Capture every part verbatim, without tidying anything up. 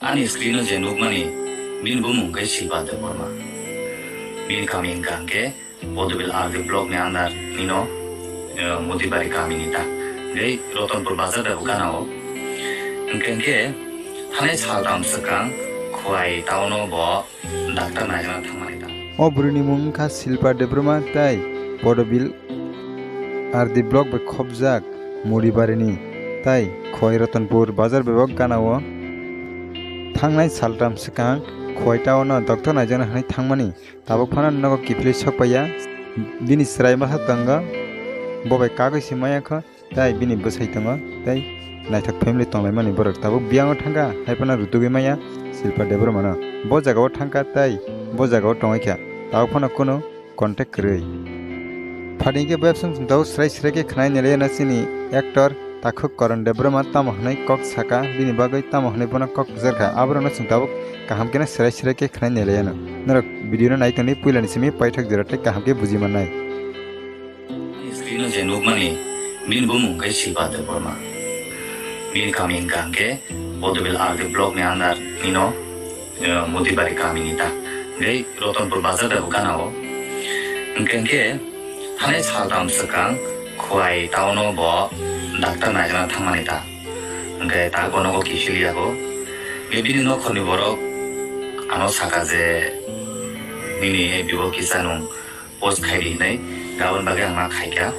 Ani screen o je nukmani, bini bumung khe Silpa Debbarma. Bini kami hwnkha hwnkhe Bodobil R D block ni under nino, eh, Mudibari kami ni ta. Hwnkhe Ratanpur bazar bai bo gana o. Hwnkhe hwnkhe thanai saltam swkang Khowai town o bo doctor naigana thangmani ta. O bwrwi ni mung wngkha Silpa Debbarma tei Bodobil R D block bai khopjak Mudibari ni, tei Khowai Ratanpur bazar bai bo gana o. Thangnai saltam swkang Khowai town o doctor naijakna hwnwi thangmani. Tabuk phano nogo kiphilwi sokpaiya. Bini chwrai masa tongo, bo bai kagwi se maya kho, tei bini bwsai tongo, tei naithok family tonglaimani borok. Tabuk biyango thangkha, hai phano rutugwi maya Silpa Debbarmano. Bo jagao thangkha tei bo jagao tongwi kha. Tabuk phano kunu contact kwrwi. Phaidi khe bo absong chwng tabuk srai srai khe khwnai nailaiyano chini actor takhuk Karan Debbarma tamo hwnwi kok saka, bini bagwi tamo hwnwi bono kok kwchar kha, aborokno chwng tabuk kaham kheno srai srai khe khwnai nailaiyano. Norok video no nai tongdi, puilani simi paithak jora tei kaham khe buji mannai. Screen o je nukmani, bini bumung khe Silpa Debbarma. Bini kami hwnkha hwnkhe Bodobil R D block ni under nino, eh, Mudibari kami ni ta. Hwnkhe Ratanpur bazar bai bo gana o. Hwnkhe hwnkhe thanai saltam swkang Khowai town o bo doctor naigana thangmani ta. Hwnkhe ta bono bo kiphilwi yago. Hwnkhe bini nokhorni borok ano saka je, "Nini F B o kisa nwng post khaidi," hinwi, aboni bagwi ang ma khaikha.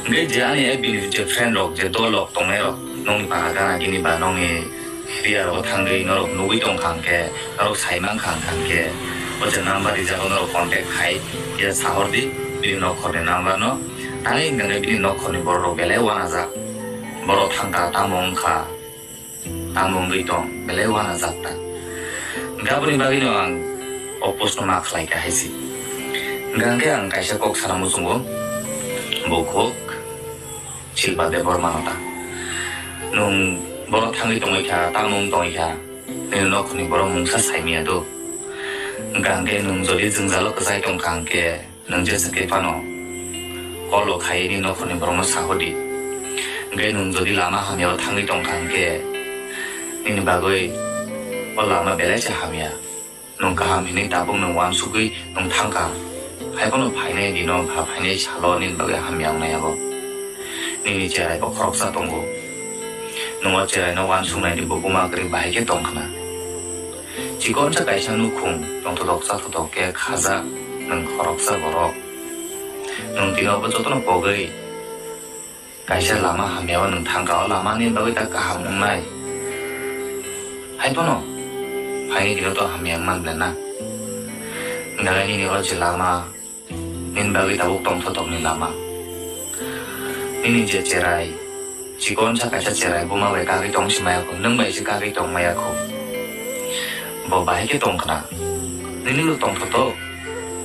Hwnkhe je ani F B ni je friend rok, je dol rok tongnai rok, nongni para gana gini ba nongni area rogo thangwi norok nugwi tongkha hwnkhe, norok sai mankha hwnkhe, o je number rijak o norok contact khai, ya sahordi bini nokhorni number no. Tangwi hwnkhe bini nokhorni borok rok belai uanajak. Borok thangkha, tamo wngkha, tamo wngwi tong, belai uanajak ta. Hwnkhe aboni bagwino ang o post no ma khlai kha hai se. Hwnkhe ang kaisa kok sana muchungo, bukhuk Silpa Debbarma no ta. Nwng borok thangwi tongwi kha, tamo wng tongwi kha, nini nokhorni borok mungsa saimaya do. Hwnkhe nwng jodi jwngjalo kwchai tongkha hwnkhe, nwng jesa khe phano call o khaiwi nini nokhorni borokno sahordi. Hwnkhe nwng jodi lama hamyao thangwi tongkha hwnkhe, nini bagwi o lama belai se hamya. Nwng kaham hinwi tabuk nwng uansugwi nwng thangkha. Hai phano phainai dino ba phainai salo nini bagwi hamya wngnai abo. Nini cherai bo khoroksa tongo. Nwng o cherai no uansuknai di bo buma kwrwi bahai khe tongkhna. Chikonsa kaisa nukhung tongthotok chathotok khe khajak nwng khoroksa borok. Nwng tini obo jotono pogwi kaisa lama hamyao nwng thangkha, o lama ni bagwi ta kaham wngnai. Hai phano phaini dino to hamya wngman ble na. Hwnkhe nini o je lama, nini bagwi tabuk tongthotok ni lama. Nini je cherai, chikonsa kaisa cherai buma bai kagwi tong si maya kho, nwng bai se kagwi tong maya kho. Bo bahai khe tong khna. Nini bo tongthotok,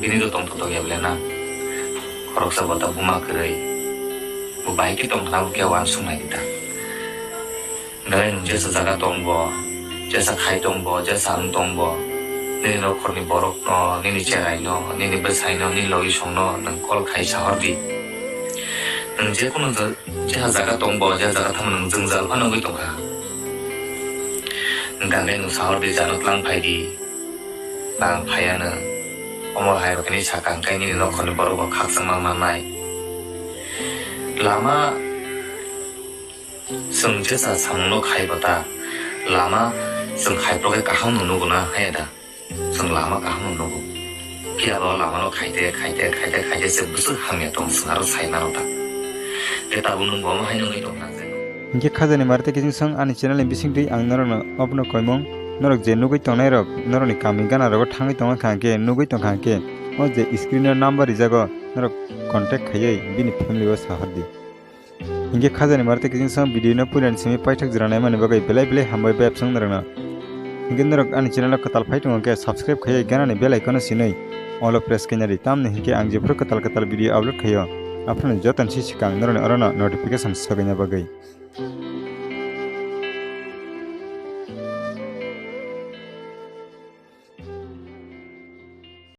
bini bo tongthotok ya ble na. Khoroksa bo ta buma kwrwi. Bo bahai khe tong khna, bo khe uansuknai di ta. Belai nwng jesa jaga tong bo, jesa khai tong bo, jesa wng tong bo, nini nokhorni borokno, nini cheraino, nini bwsaino, nini logisongno nwng call khai sahordi. Nwng jekunu je-, jeha jaga tong bo, jeha jaga tamo nwng jwngjal phano wngwi tongkha. Hwnkhe nwng sahordi, jano tlang phaidi, ba ang phaiya nwng. Omo hai rok hinwi sakha, hwnkhe nini nokhorni borok bo khakchangma mannai. Lama Chwng jesa samungno khai bo ta, lama chwng khai phuru khe kaham no nugo na, haya da? Chwng lama kaham no nugo. Phiya ba o lama no khaite, khaite, khaite, khaite se bwswk hamya tong, chwng aro sai mano ta. Khe tabuk nwng bo omo hai nungwi tong na je. Hinkhe khajani mari tei kiching song ani channel ni bisingtwi ang norokno obono koimung, norok je nugwi tongnai rok, norokni kami gana rogo thangwi tongkha hinkhe, nugwi tongkha hinkhe, o je screen o number rijago, norok contact khaiwi bini family o sahordi. Hinkhe khajani mari tei kiching song video no puilani simi paithak jora naimani bagwi belai belai hambai bai absong norokno. Hinkhe norok ani channel o kwtal phai tongo khe subscribe khaiwi ganani bell icon no sinwi all o press khaina di, tamni hinkhe ang jephuru kwtal kwtal video upload khaio, aphano jotoni si swkang norokni orono notification sogaina bagwi.